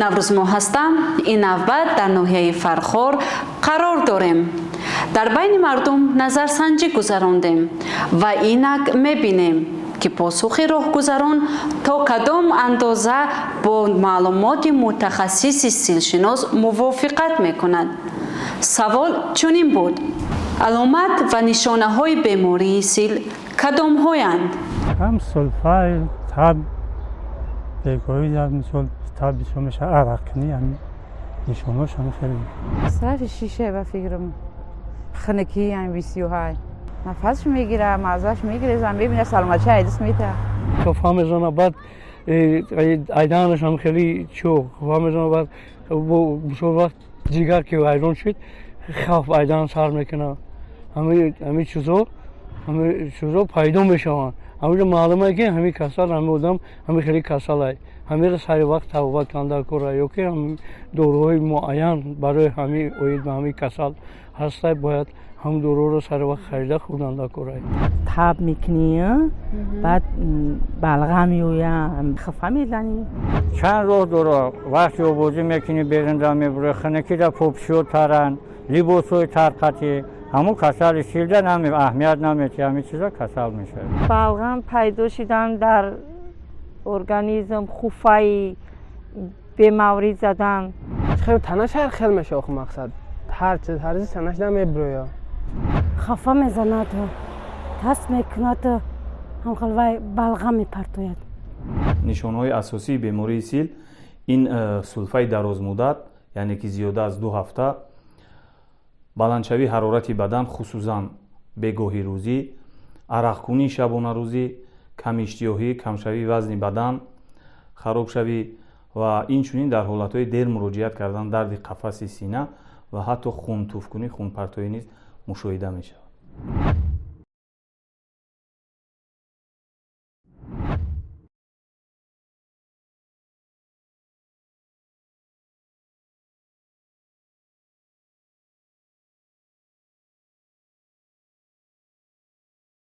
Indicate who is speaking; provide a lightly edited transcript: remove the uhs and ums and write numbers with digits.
Speaker 1: Наврӯзмо ҳастам. Ин навбат дар ноҳияи Фархор қарор дорем. Дар байни мардум назарсанҷӣ гузарондем ва инак мебинем, ки посухи роҳгузарон то кадом андоза бо маълумоти мутахассиси силшинос мувофиқат мекунад. Савол чунин буд: аломат ва нишонаҳои бемории сил кадомҳоянд?
Speaker 2: Ҳам сулфа, таб, бегоҳӣ, мисол, таб бисёр мешавад, арақкунӣ, ҳамин нишонаҳош ҳами хеле.
Speaker 3: Сари шиша, ба фикрам, хунукӣ ҳам бисёрҳай, нафасш мегира, маззаш мегирезам, мебина, саломатша айдис мета.
Speaker 4: Хуфа мезана, баъд айданаш ҳам хеле чоқ хуфа мезана. Баъд бисёр вақт ҷигар ки вайрон шуд, хаф айдан сар мекунад. Ҳамин чизо пайдо мешаванд. Ҳаминҷо маълуме, ки ҳамин касал, ҳамин одам ҳамин хеле касалай. Ҳаминро сари вақт табобат кардан кора ё ки ҳамин доруҳои муайян барои ҳамин оид ба ҳамин касал ҳастай, бояд ҳамин доруҳоро сари вақт харида хӯрдан кора.
Speaker 5: Таб мекунӣ, баъд балғам меояд, хуфа мезанӣ.
Speaker 6: Чанд роҳ дора: вақти обозӣ мекунӣ, берунда мебуре, хунукида попшиё таранд, либосҳои тарқатӣ. Ҳамун касали силда нами аҳамият наметиҳ, ҳамин чиза касал мешавад.
Speaker 7: Балғам пайдо шудан дар организм, хуфаи бемаврид задан.
Speaker 8: Хел танаш ҳар хел меша оху, мақсад, ҳар чиз, ҳар чиз танаш намебироя.
Speaker 9: Хафа мезанад, тас мекунад, ҳамхел вай балғам мепартояд.
Speaker 10: Нишонҳои асосии бемории сил ин сулфаи дарозмуддат, яъне ки зиёда аз 2 ҳафта, баландшавии ҳарорати бадан, хусусан бегоҳи рӯзӣ, арақкунии шабонарӯзӣ, камиштиёҳӣ, камшавии вазни бадан, харобшавӣ ва инчунин дар ҳолатҳои дер муроҷиат кардан дарди қафаси сина ва ҳатто хунтуфкунӣ, хунпартоӣ низ мушоҳида мешавад.